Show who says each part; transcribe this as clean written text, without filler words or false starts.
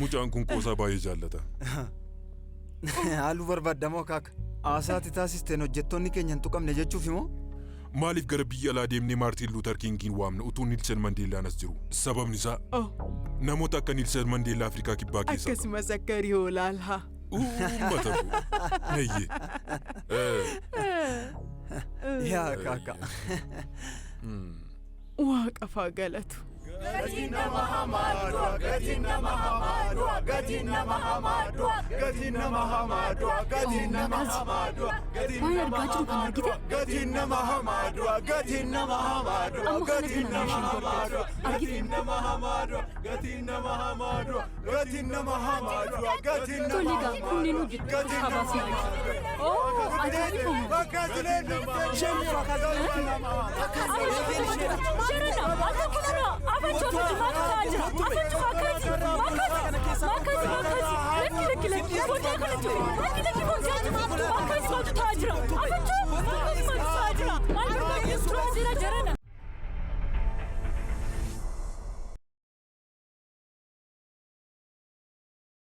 Speaker 1: Mucaan kun qoosaa baay'ee jaallata.
Speaker 2: Haaluu barbaaddamoo akaaka. Haasaati taasisteen hojjettoonni keenya hin tuqamne jechuuf immoo?
Speaker 1: Maaliif gara biyya alaa deemnee Maartiin Luuter Kingiin waamna utuu Niilsen Mandeellaan as jiru? Sababni isaa namoota akka Niilsen Mandeellaa Afrikaa Kibbaa keessaa qabu.
Speaker 3: Akkasumas akka Rihoolaalhaa.
Speaker 1: Uummata koo. Eeyyee.
Speaker 2: Yaa akaaka.
Speaker 3: Waaqa faa galatu.
Speaker 4: Gatiin nama hamaa du'a, gatiin nama hamaa du'a, gatiin nama hamaa du'a, gatiin nama hamaa du'a, gatiin nama hamaa du'a, gatiin
Speaker 5: Waan
Speaker 4: nama
Speaker 5: argaa jiru kana
Speaker 4: hamaa
Speaker 5: argite?
Speaker 4: du'a, gatiin nama hamaa du'a, gatiin nama hamaa du'a,
Speaker 5: Amma kana
Speaker 4: gatiin
Speaker 5: kana
Speaker 4: nama
Speaker 5: isheen
Speaker 4: hamaa du'a,
Speaker 5: gargaartu. Argite?
Speaker 4: gatiin nama hamaa du'a, gatiin nama hamaa du'a, gatiin nama hamaa du'a, gatiin nama
Speaker 5: Tole egaa
Speaker 4: hamaa
Speaker 5: kunneen
Speaker 4: du'a,
Speaker 5: hojjettoota
Speaker 4: gatiin
Speaker 5: habaas
Speaker 4: nama
Speaker 5: ni
Speaker 4: hamaa du'a.
Speaker 5: Oo, ajaa'ibuma. Jarana, akka kanana, afanchu afanchu maaltu ta'aa jira? Afanchu maakkaati, maakkaati, maakkaati, maakkaati. Lakki lakki lakki, foddaa kana cufi.